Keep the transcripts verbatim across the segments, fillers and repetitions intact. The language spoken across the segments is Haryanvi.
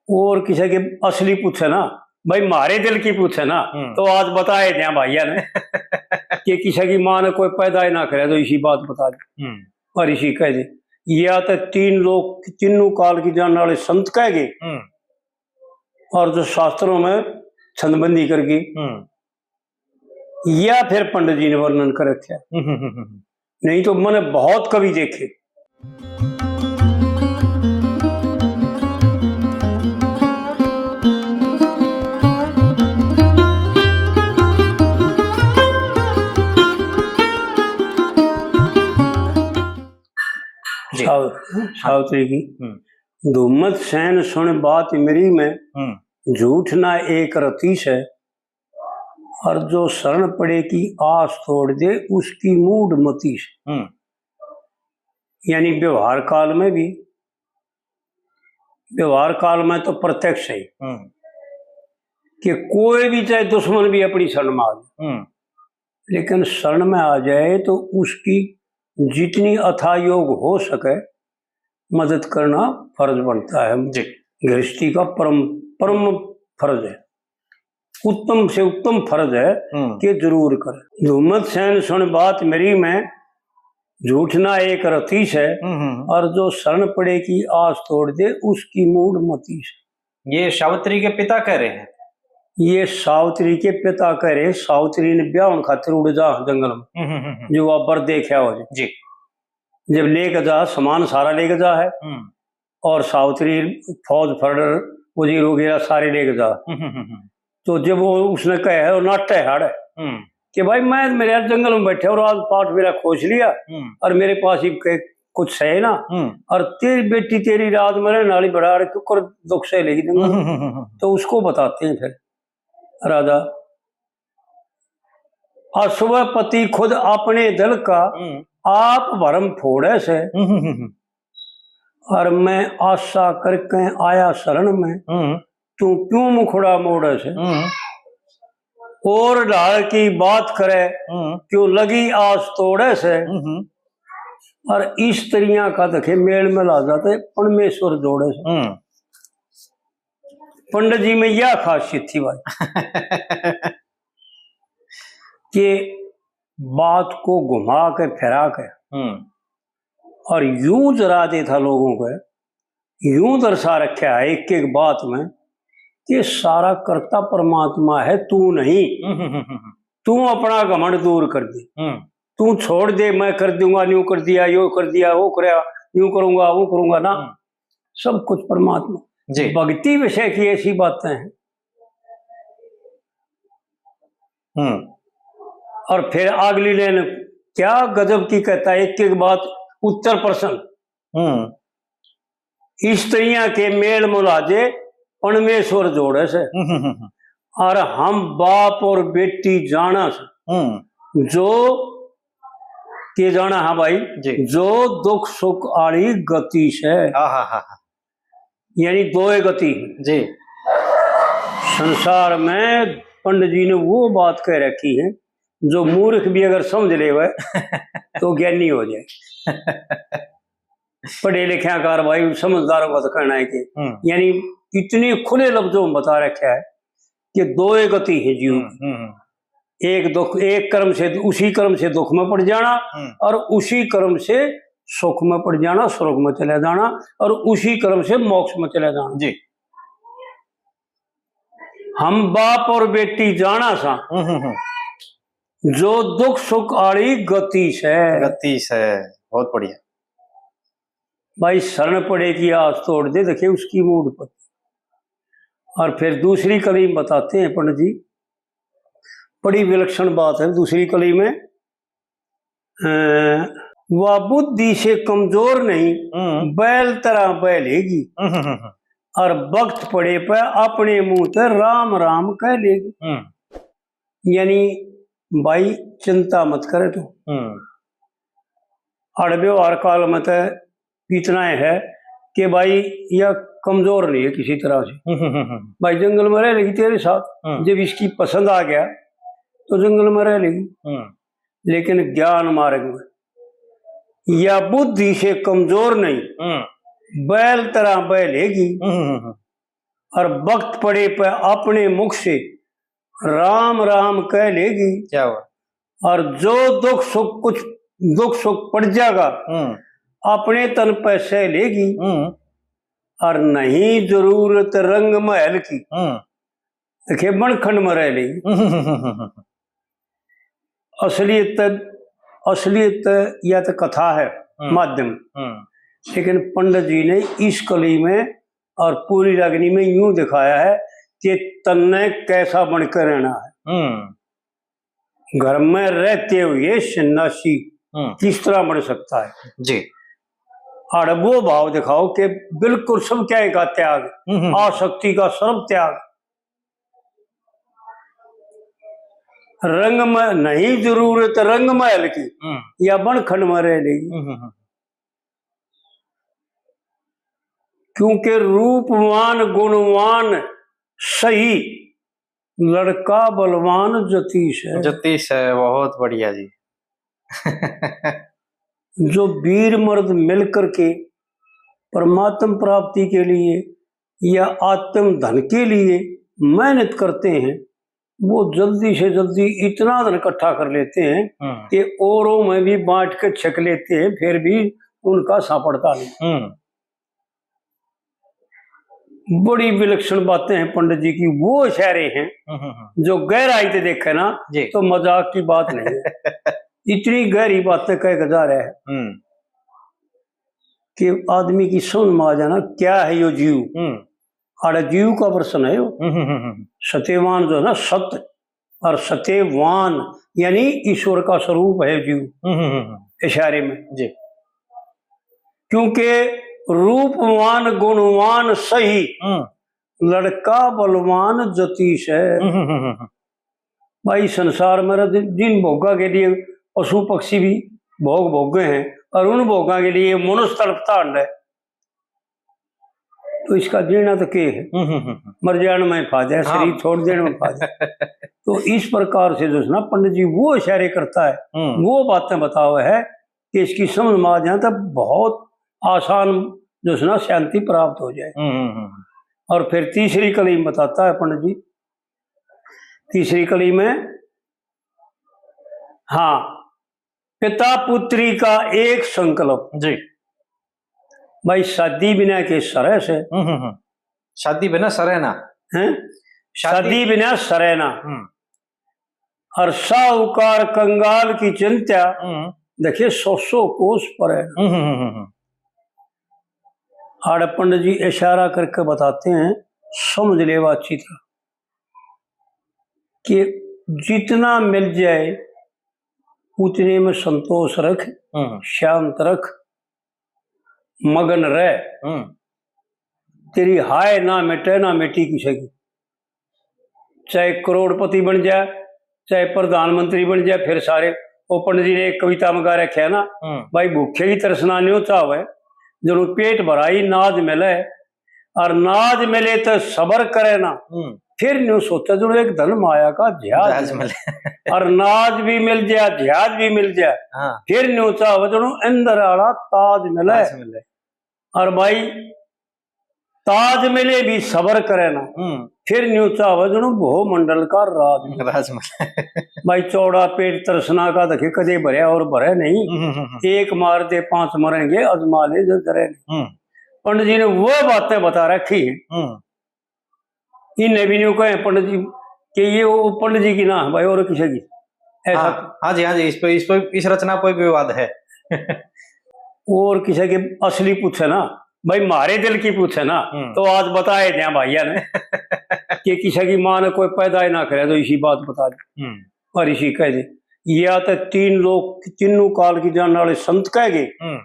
और किसी के असली पूछे ना, भाई, म्हारे दिल की पूछे ना, हम्म। तो आज बताए दिया भाइया ने कि किसी की माँ ने कोई पैदा ही ना करे तो इसी बात बता दी। हम्म। और इसी कह दे, या तो तीन लोग, तीनों काल की जानने वाले संत कह गए, हम्म। और जो शास्त्रों में छंदबंदी कर गई, हम्म। या फिर पंडित जी ने वर्णन कर रखा। हम्म, हम्म, हम्म, हम्म। नहीं तो मैंने बहुत कवि देखे। जी। साव-, हाँ। सावित्री की। हम्म। धूमत सैन सुन बात मेरी में, हम्म। झूठ ना एक रतीश है, और जो शरण पड़े की आस तोड़ दे, उसकी मूढ़ मतीश। हम्म। यानी व्यवहार काल में भी, व्यवहार काल में तो प्रत्यक्ष है हम्म। कि कोई भी, चाहे दुश्मन भी, अपनी शरण में आ जाए, हम्म। लेकिन शरण में आ जाए तो उसकी जितनी अथायोग हो सके मदद करना फर्ज बनता है। जी। गृहस्थी का परम, परम फर्ज है, उत्तम से उत्तम फर्ज है हम्म। कि जरूर करे। धूमत सैन सुन बात मेरी में, झूठ ना एक रतीश है, हम्म, हम्म। और जो शरण पड़े की आस तोड़ दे, उसकी मूढ़ मतीश। ये सावित्री के पिता कह रहे हैं? ये सावित्री के पिता कह रहे हैं, सावित्री ने ब्याह होने खातिर उड़ जा जंगल में, हम्म, हम्म, हम्म। जो वहाँ पर देखा हो। जी। जब लेके जा, सामान सारा लेके जा है, हम्म। और सावित्री फौज फड़, वजीर वगैरह सारे लेके जा। हम्म, हम्म, हम्म। तो जब वो उसने कहे है, वो नाटे हाड़ हम्म। कि भाई, मैं, मेरे यार जंगल में बैठे और आज पाठ मेरा खोज लिया हम्म। और मेरे पास ही के-, कुछ है ना, हम्म। और तेरी बेटी तेरी राज में रहने वाली बड़ा, अरे क्यों कर दुख सह लेगी जंगल में। हम्म, हम्म, हम्म, हम्म। तो उसको बताते हैं फिर राजा, और सुबह पति खुद अपने दल का हम्म। आप भरम फोड़े से, हम्म, हम्म, हम्म। और मैं आशा करके आया शरण में, हम्म। तू क्यों मुखड़ा मोड़े से? हम्म। और ढाल की बात करे, हम्म। क्यों लगी आस तोड़े से? हम्म। और इस तरिया का देखे मेल मिला जाते परमेश्वर जोड़े से। हम्म। पंडित जी में यह खासियत थी भाई कि बात को घुमा के, फिरा के हम्म। और यूं जरा दे था लोगों को, यूं दर्शा रखा है एक एक बात में कि सारा कर्ता परमात्मा है, तू नहीं। हम्म, हम्म, हम्म, हम्म। तू अपना घमंड दूर कर दे, हम्म। तू छोड़ दे, मैं कर दूंगा, न्यू कर दिया, यो कर दिया, वो करया, न्यू करूंगा, वो करूंगा ना। हम्म। सब कुछ परमात्मा। जी। भक्ति विषय की ऐसी बातें हैं। हम्म। और फिर अगली लाइन क्या गजब की कहता है, एक एक बात उत्तर प्रश्न। हम्म। स्त्रियां के मेल मुलाजे परमेश्वर जोड़े से। हम्म, हम्म, हम्म। और हम बाप और बेटी जाना से। हम्म। जो के जाना है भाई, जी। जो दुख सुख आली गति से। हाँ, हाँ, हाँ, हाँ। यानी दोए गति। जी। संसार में पंडित जी ने वो बात कह रखी है, जो मूर्ख भी अगर समझ लेवे, तो ज्ञानी हो जाए। पढ़े लिखे कार भाई, समझदारों का तो कहना है कि हम्म। यानी इतने खुले लफ्जों में बता रखा है कि दोए गति है जीव की। हम्म, हम्म, हम्म। एक दुख, एक कर्म से, उसी कर्म से दुख में पड़ जाना हम्म। और उसी कर्म से सुख में पड़ जाना, स्वर्ग में चले जाना और उसी कर्म से मोक्ष में चले जाना। जी। हम बाप और बेटी जाना सा, हम्म, हम्म, हम्म। जो दुख सुख आली गति से। गति से, बहुत बढ़िया। भाई, शरण पड़े की आस तोड़ दे, देखे उसकी मूढ़ पति। और फिर दूसरी कली में बताते हैं पंडित जी, बड़ी विलक्षण बात है दूसरी कली में। अ, वह बुद्धि से कमजोर नहीं, हम्म। बैल तरह बह लेगी। हम्म, हम्म, हम्म। और वक्त पड़े पे अपने मुंह ते राम राम कह लेगी। हम्म। यानी भाई, चिंता मत करे तू। हम्म। अड़ व्यवहार काल में तो इतना ही है कि भाई, यह कमजोर नहीं है किसी तरह से। हम्म, हम्म, हम्म। भाई, जंगल में रह लेगी तेरे साथ। हम्म। जब इसकी पसंद आ गया तो जंगल में रह लेगी। हम्म। लेकिन ज्ञान मार्ग में या बुद्धि से कमजोर नहीं, हम्म। बैल तरह बह लेगी। हम्म, हम्म, हम्म। और वक्त पड़े पे अपने मुख से राम राम कह लेगी। क्या बात। और जो दुख सुख कुछ दुख सुख पड़ जाएगा, हम्म। अपने तन पे सह लेगी। हम्म। और नहीं जरूरत रंग महल की, हम्म। देखे बनखंड में रह लेगी। हम्म। असलियत, असलियत या तो कथा है, हम्म। माध्यम। हम्म। लेकिन पंडित जी ने इस कली में और पूरी रागनी में यूं दिखाया है कि तन्ने कैसा बनकर रहना है। हम्म। घर में रहते हुए सन्यासी हम्म। किस तरह बन सकता है। जी। और वो भाव दिखाओ कि बिल्कुल सब क्या का त्याग, हम्म, हम्म। आसक्ति का सर्व त्याग। रंग में नहीं जरूरत रंग महल की, हम्म। या बनखंड में रह लेगी। हम्म, हम्म, हम्म। क्योंकि रूपवान गुणवान सही लड़का बलवान जतीश है। जतीश है, बहुत बढ़िया जी। जो वीर मर्द मिल करके परमात्म प्राप्ति के लिए या आत्म धन के लिए मेहनत करते हैं, वो जल्दी से जल्दी इतना धन इकट्ठा कर लेते हैं हम्म। कि औरों में भी बांट के छक लेते हैं, फिर भी उनका सापड़ता नहीं। हम्म। बड़ी विलक्षण बातें हैं पंडित जी की, वो इशारे हैं हम्म, हम्म, हम्म। जो गहराई से देखे ना जी। तो मजाक की बात नहीं है। इतनी गहरी बातें कह के जा रहे हैं हम्म। कि आदमी की समझ में आ जाना क्या है यो जीव। हम्म। आड़े जीव का प्रश्न है यो। हम्म, हम्म, हम्म, हम्म। सत्यवान जो है ना, सत्य और सत्यवान यानी ईश्वर का स्वरूप है जीव। हम्म, हम्म, हम्म। इशारे में। जी। क्योंकि रूपवान गुणवान सही हम्म। लड़का बलवान जतीश है। हम्म, हम्म, हम्म, हम्म। भाई, संसार में रह-, जिन भोगा के लिए पशु पक्षी भी भोग भोगे हैं और उन भोगा के लिए मनुष्य तड़पता हंड है, तो इसका जीना तो के है? हम्म, हम्म, हम्म, हम्म। मर जाने में फायदा है, हाँ। शरीर छोड़ देने में फायदा है। तो इस प्रकार से जो है ना, पंडित जी वो इशारे करता है, हम्म। वो बातें बतावे है कि इसकी समझ में आ जाए तो बहुत आसान जो है ना, शांति प्राप्त हो जाए। हम्म, हम्म, हम्म। और फिर तीसरी कली में बताता है पंडित जी, तीसरी कली में, हाँ, पिता पुत्री का एक संकल्प। जी। भाई, शादी बिना के सरे से। हम्म, हम्म, हम्म। शादी बिना सरे ना। हैं? शादी शादी बिना सरे ना। हम्म। और साहूकार कंगाल की चिंता, हम्म। देखिए, सौ सौ कोस परे। हम्म, हम्म, हम्म, हम्म। आड़े पंडित जी इशारा करके बताते हैं, समझ लेवा अच्छी तरह, कि जितना मिल जाए उतने में संतोष रख, हम्म। शांत रख, मगन रह। हम्म। तेरी हाय ना मिटे ना मिटी किसी की, चाहे करोड़पति बन जाए, चाहे प्रधानमंत्री बन जाए, फिर सारे। वो पंडित जी ने एक कविता में गा रखे है ना, हम्म। भाई, भूखे की तृष्णा न्यू चावे, जनु पेट भराई नाज मिले, और नाज मिले तो सबर करे ना, हम्म। फिर न्यू सोचे जनु एक धन माया का जहाज जहाज मिले। मिले। और नाज भी मिल जाए, जहाज भी मिल जाए, हाँ। फिर न्यू चावे जनु अंदर आला ताज मिले। ताज मिले। और भाई, ताज मिले भी सबर करे ना, हम्म। फिर न्यू चावे जणु भो मंडल का राज मिले। राज मिले। भाई, चौड़ा पेट तृष्णा का देखे, कदे भरया और भरे नहीं। हम्म, हम्म, हम्म। एक मार दे पांच मरेंगे, अजमा ले जो डरे नहीं। हम्म। पंडित जी ने वो बातें बता रखी है। हम्म। इन्हें भी न्यू कहे पंडित जी कि ये वो पंडित जी की ना है भाई, और किसी की। ऐसा हाँ, हाँ जी, हाँ जी, इस पे, इस पे, इस रचना पे विवाद है। और किसी के असली पूछे ना, भाई, म्हारे दिल की पूछे ना, हम्म। तो आज बताए दिया भाइया ने कि किसी की माँ ने कोई पैदा ही ना करे तो इसी बात बता दी। हम्म। और इसी कह दे, या तो तीन लोग, तीनों काल की जानने वाले संत कह गए, हम्म।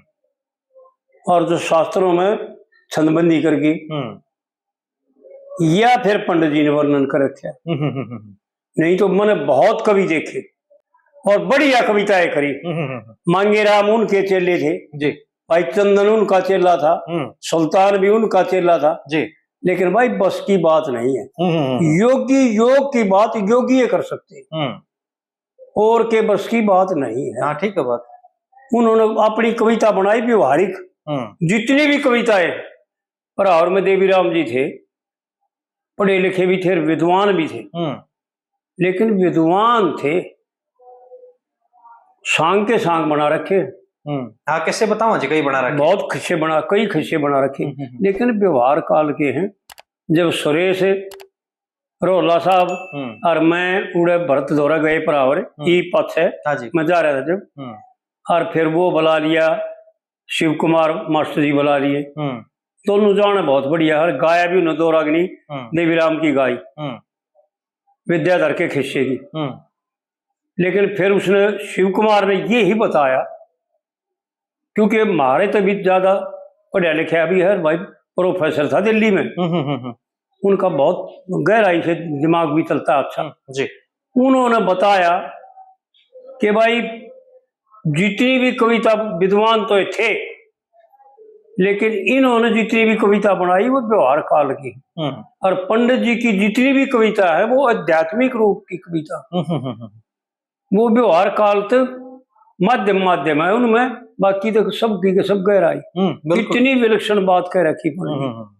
और जो शास्त्रों में छंदबंदी कर गई, हम्म। या फिर पंडित जी ने वर्णन कर रखा। हम्म, हम्म, हम्म, हम्म। नहीं तो मैंने बहुत कवि देखे और बढ़िया कविताएं करी। हम्म, हम्म, हम्म। मांगेराम उनके चेले थे, जी। भाई चंदन उनका चेला था, हम्म। सुल्तान भी उनका चेला था, जी। लेकिन भाई, बस की बात नहीं है। हम्म, हम्म, हम्म। योगी, योग की बात योगी ये कर सकते हैं। हम्म। और के बस की बात नहीं है। हाँ, ठीक है बात। उन्होंने अपनी कविता बनाई व्यवहारिक, हम्म। जितनी भी कविताएं, भरावर में देवी राम जी थे, पढ़े लिखे भी थे, विद्वान भी थे, हम्म। लेकिन विद्वान थे, सांग के सांग बना रखे। हम्म। हाँ, कैसे बताओ जी, कई बना रखे? बहुत खिस्से बना, कई खिस्से बना रखे, हम्म, हम्म, हम्म। लेकिन व्यवहार काल के हैं। जब सुरेश रोहला साहब हम्म। और मैं उड़े भरत धोरे गए परावर, हम्म। ई पथ है, हाँ जी। मैं जा रहा था जब, हम्म। और फिर वो बुला लिया, शिव कुमार मास्टर जी बुला लिए। हम्म। दोनों जाने बहुत बढ़िया, और गाया भी उन्होंने दो रागनी हम्म। देवी राम की गाई, हम्म। विद्याधर के खिस्से की। हम्म। लेकिन फिर उसने, शिव कुमार ने ये ही बताया, क्योंकि म्हारे तो भी ज्यादा पढ़ा लिखा भी है भाई, प्रोफेसर था दिल्ली में, हम्म, हम्म, हम्म, हम्म। उनका बहुत गहराई से दिमाग भी चलता है अच्छा। हम्म, जी। उन्होंने बताया कि भाई, जितनी भी कविता, विद्वान तो थे, लेकिन इन्होंने जितनी भी कविता बनाई, वो व्यवहार काल की। हम्म। और पंडित जी की जितनी भी कविता है, वो आध्यात्मिक रूप की कविता। हम्म, हम्म, हम्म, हम्म। वो व्यवहार काल तक माध्यम, माध्यम है उनमें, बाकी तो सब की सब गहराई। हम्म, बिल्कुल। इतनी विलक्षण बात कह रखी पंडित जी। हम्म, हम्म, हम्म।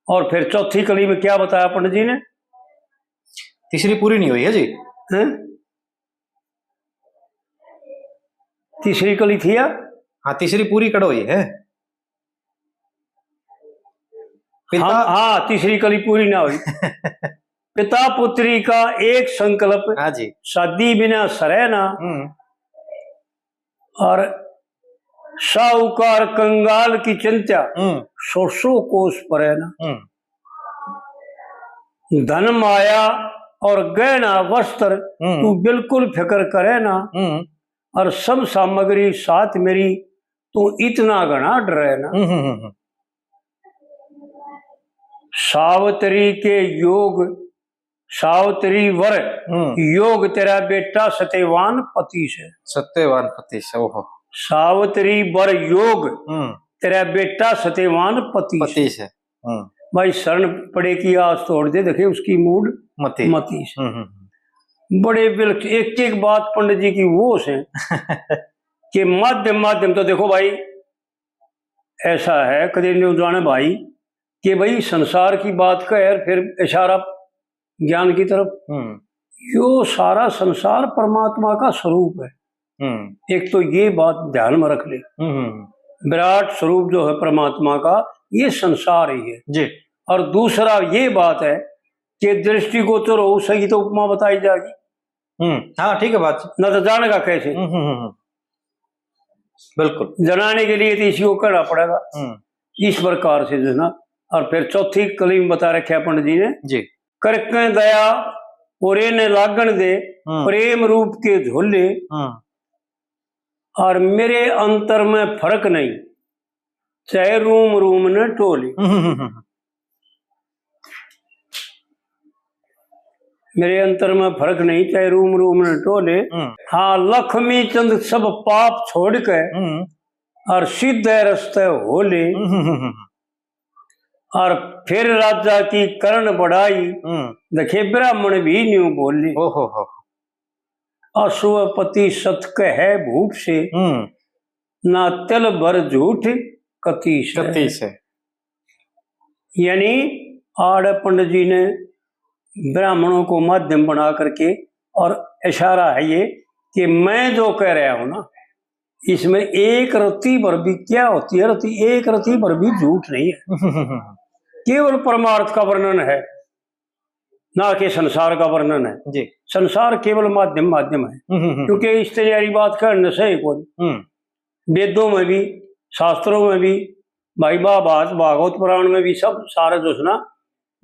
और फिर चौथी कली में क्या बताया पंडित जी ने? तीसरी पूरी नहीं हुई है जी। हैं? तीसरी कली थी या? हाँ, तीसरी पूरी कड़ हुई है। पिता हाँ, हाँ, तीसरी कली पूरी ना हुई। पिता पुत्री का एक संकल्प, हाँ जी। शादी बिना सरे ना। हम्म। और साहूकार कंगाल की चिंता, हम्म। सौ सौ कोस परे ना। हम्म। धन माया और गहना वस्त्र, हम्म। तू बिल्कुल फिक्र करे ना। हम्म। और सब सामग्री साथ मेरी, तू इतना घना डरे ना। हम्म, हम्म, हम्म, हम्म। सावित्री के योग, सावित्री वर हम्म। योग तेरा बेटा सत्यवान पति से। सत्यवान पति से, ओहो। सावित्री वर योग हम्म। तेरा बेटा सत्यवान पति से। पति से। हम्म। भाई शरण पड़े की आस तोड़ दे, देखे उसकी मूड मति। मति से। हम्म, हम्म, हम्म। बड़े विलक्ष-, एक एक बात पंडित जी की वो से कि माध्यम, माध्यम तो देखो भाई, ऐसा है, कदे न्यू जाने भाई कि भाई संसार की बात कह और फिर इशारा ज्ञान की तरफ। हम्म। यो सारा संसार परमात्मा का स्वरूप है। हम्म। एक तो ये बात ध्यान में रख ले, हम्म, हम्म। विराट स्वरूप जो है परमात्मा का, ये संसार ही है। जी। और दूसरा ये बात है कि दृष्टिगोचर हो, उसकी तो उपमा बताई जाएगी। हम्म, हाँ, ठीक है बात। ना तो जानेगा कैसे? हम्म, हम्म, हम्म, हम्म। बिल्कुल। जनाने के लिए तो इसी को कहना पड़ेगा। हम्म। इस प्रकार से जो है ना, और फिर चौथी कली में बता रखे पंडित जी ने, जी। करके दया और इन्हें लागण दे, हम्म। प्रेम रूप के झोले, हम्म। और मेरे अंतर में फर्क नहीं, चाहे रूम रूम ने टोले। हम्म, हम्म, हम्म। मेरे अंतर में फर्क नहीं, चाहे रूम रूम ने टोले। हम्म। हाँ, लक्ष्मी चंद सब पाप छोड़ के हम्म। और सीधे रस्ते हो ले। हम्म, हम्म, हम्म, हम्म। और फिर राजा की करण बढ़ाई, हम्म। देखे ब्राह्मण भी न्यू बोले। ओहो हो। असुव पति सत कहे भूप से, हम्म। ना तिल भर झूठ कति से। कति से। यानी आड़े पंडित जी ने ब्राह्मणों को माध्यम बना करके, और इशारा है ये कि मैं जो कह रहा हूं ना, इसमें एक रत्ती भर भी, क्या होती है रत्ती, एक रत्ती भर भी झूठ नहीं है। केवल परमार्थ का वर्णन है, ना कि संसार का वर्णन है। जी। संसार केवल माध्यम, माध्यम है। हम्म, हम्म, हम्म। क्योंकि इस तरह की बात कहने से ही कोई हम्म। वेदों में भी, शास्त्रों में भी, भाई महाभारत, भागवत पुराण में भी सब सारा जो है ना,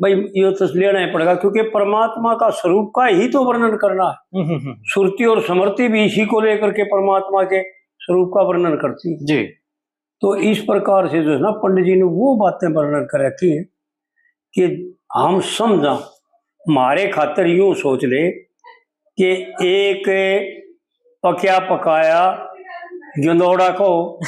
भाई ये तो लेना ही पड़ेगा, क्योंकि परमात्मा का स्वरूप का ही तो वर्णन करना है। हम्म, हम्म, हम्म। श्रुति और स्मृति भी इसी को लेकर के परमात्मा के स्वरूप का वर्णन करती है। जी। तो इस प्रकार से जो है ना, पंडित जी ने वो बातें वर्णन कर रखी है कि हम समझा, हमारे खातर यूं सोच ले कि एक पक्या पकाया गिंदोड़ा को,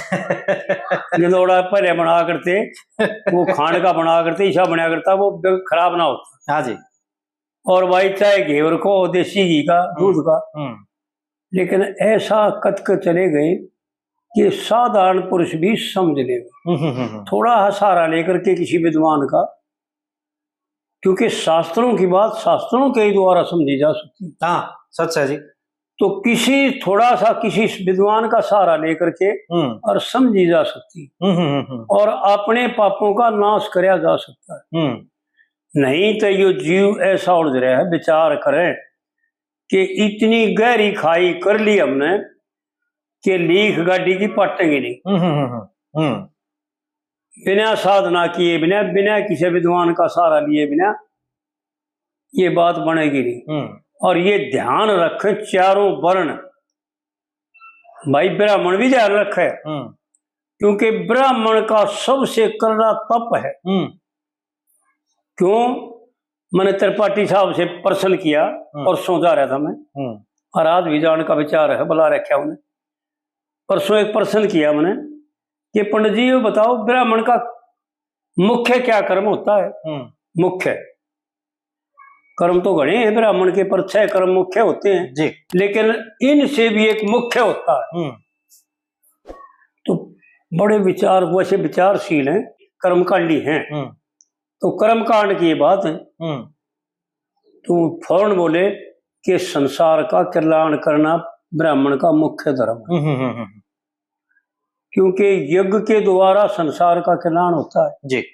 गिंदोड़ा पहले बना करते, वो खांड का बना करते, ईसा बना करता, वो ब-, खराब ना होता। हाँ जी। और भाई, चाहे घेवर को, देसी घी का, हम्म। दूध का, हम्म। लेकिन ऐसा कत के चले गए कि साधारण पुरुष भी समझ लेगा। हम्म, हम्म, हम्म, हम्म। थोड़ा सा सहारा लेकर के किसी विद्वान का, क्योंकि शास्त्रों की बात शास्त्रों के ही द्वारा समझी जा सकती है। हाँ, सच है जी। तो किसी, थोड़ा सा किसी विद्वान का सहारा लेकर के हम्म। और समझी जा सकती है। हम्म, हम्म, हम्म। और अपने पापों का नाश करया जा सकता है। हम्म। नहीं तो यो जीव ऐसा उलझ रहा है, विचार करें कि इतनी गहरी खाई कर ली हमने कि लीख गाड़ी की पाटेंगे नहीं। हम्म, हम्म, हम्म, हम्म। बिना साधना किए, बिना, बिना किसी विद्वान का सहारा लिए बिना ये बात बनेगी नहीं। हम्म। और ये ध्यान रखें, चारों वर्ण, भाई, ब्राह्मण भी ध्यान रखे, हम्म। क्योंकि ब्राह्मण का सबसे करड़ा तप है। हम्म। क्यों? मैंने त्रिपाठी साहब से प्रश्न किया, हम्म। परसों जा रहा था मैं, हम्म। और आज भी जान का विचार है, बुला रखा उन्हें। परसों एक प्रश्न किया मैंने कि पंडित जी, ये बताओ, ब्राह्मण का मुख्य क्या कर्म होता है? हम्म। मुख्य कर्म तो घणे हैं ब्राह्मण के, पर छह कर्म मुख्य होते हैं जी। लेकिन इनसे भी एक मुख्य होता है। हम्म। तो बड़े विचार, वैसे विचारशील हैं, कर्मकांडी हैं। हम्म। तो कर्मकांड की ये बात है। हम्म। तो फौरन बोले कि संसार का कल्याण करना ब्राह्मण का मुख्य धर्म है। हम्म, हम्म, हम्म, हम्म। क्योंकि यज्ञ के द्वारा संसार का कल्याण होता है। जी।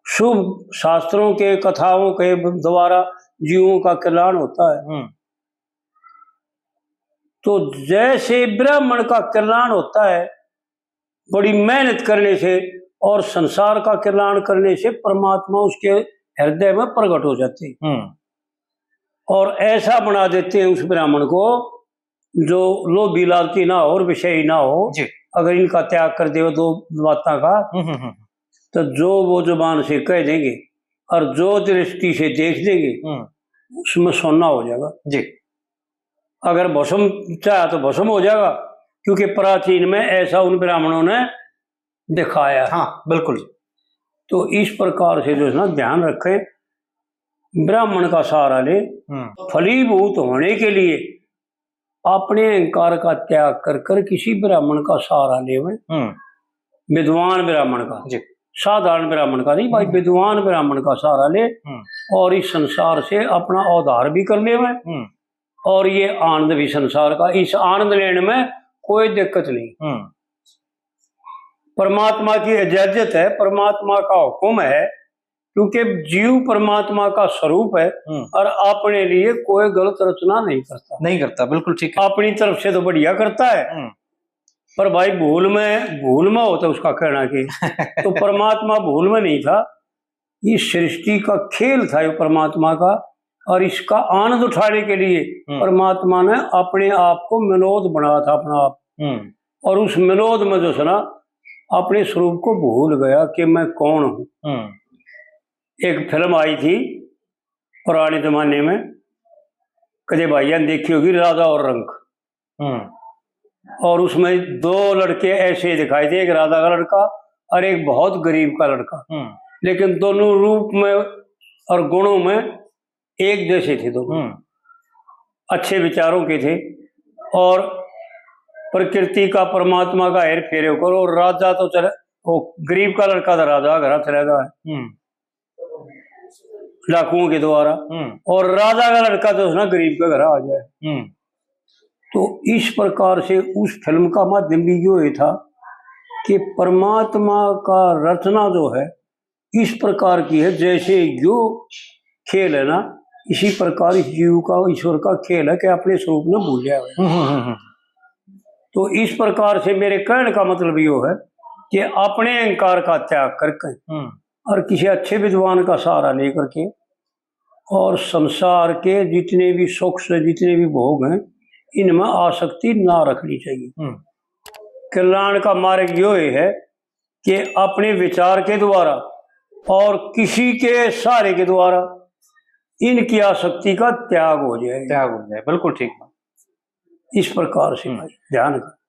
शुभ शास्त्रों के, कथाओं के द्वारा जीवों का कल्याण होता है। हम्म। तो जैसे ब्राह्मण का कल्याण होता है बड़ी मेहनत करने से, और संसार का कल्याण करने से परमात्मा उसके हृदय में प्रकट हो जाते हैं। हम्म। और ऐसा बना देते हैं उस ब्राह्मण को जो लोभी लालची ना हो और विषयी ना हो। जी। अगर इनका त्याग कर दे दो बातों का, हम्म, हम्म, हम्म। तो जो वो जुबान से कह देंगे और जो दृष्टि से देख देंगे, हम्म। उसमें सोना हो जाएगा। जी। अगर भस्म चाहे तो भस्म हो जाएगा, क्योंकि प्राचीन में ऐसा उन ब्राह्मणों ने दिखाया। हाँ, बिल्कुल। तो इस प्रकार से जो है ना, ध्यान रखें, ब्राह्मण का सहारा ले। हम्म। फलीभूत होने के लिए अपने अहंकार का त्याग कर कर किसी ब्राह्मण का सहारा लेवे। हम्म। विद्वान ब्राह्मण का, जी। साधारण ब्राह्मण का नहीं भाई, हम्म। विद्वान ब्राह्मण का सहारा ले हम्म। और इस संसार से अपना उद्धार भी कर लेवे हम्म। और ये आनंद भी संसार का, इस आनंद लेने में कोई दिक्कत नहीं। हम्म। परमात्मा की इजाजत है, परमात्मा का हुक्म है, क्योंकि जीव परमात्मा का स्वरूप है हम्म। और अपने लिए कोई गलत रचना नहीं करता। नहीं करता, बिल्कुल ठीक है। अपनी तरफ से तो बढ़िया करता है, हम्म। पर भाई, भूल में, भूल में हो तो उसका कहना के। तो परमात्मा भूल में नहीं था, इस सृष्टि का खेल था ये परमात्मा का, और इसका आनंद उठाने के लिए हम्म। परमात्मा ने अपने आप को विनोद बनाया था, अपना आप। हम्म। और उस विनोद में जो है ना, अपने स्वरूप को भूल गया कि मैं कौन हूँ। हम्म। एक फिल्म आई थी पुराने जमाने में, कदे भाइयों ने देखी होगी, राजा और रंक। हम्म। और उसमें दो लड़के ऐसे दिखाई दे, एक राजा का लड़का और एक बहुत गरीब का लड़का। हम्म। लेकिन दोनों रूप में और गुणों में एक जैसे थे दोनों। हम्म। अच्छे विचारों के थे और प्रकृति का, परमात्मा का हेर फेर करो। और राजा तो चले, वो गरीब का लड़का तो राजा का घर चला गया है। हम्म। डाकुओं के द्वारा। हम्म। और राजा का लड़का तो है ना, गरीब के घर आ जाए। हम्म। तो इस प्रकार से उस फिल्म का माध्यम भी यो ही था कि परमात्मा का रचना जो है इस प्रकार की है, जैसे यो खेल है ना, इसी प्रकार इस जीव का, ईश्वर का खेल है कि अपने स्वरूप ने भूल जाए। हम्म, हम्म, हम्म, हम्म। तो इस प्रकार से मेरे कहने का मतलब यो है कि अपने अहंकार का त्याग करके हम्म। और किसी अच्छे विद्वान का सहारा लेकर के और संसार के जितने भी सुख से, जितने भी भोग हैं, इनमें आसक्ति ना रखनी चाहिए। हम्म। कल्याण का मार्ग यो ही है कि अपने विचार के द्वारा और किसी के सहारे के द्वारा इनकी आसक्ति का त्याग हो जाए। त्याग हो जाए, बिल्कुल ठीक बात। इस प्रकार से हम्म। भाई ध्यान कर।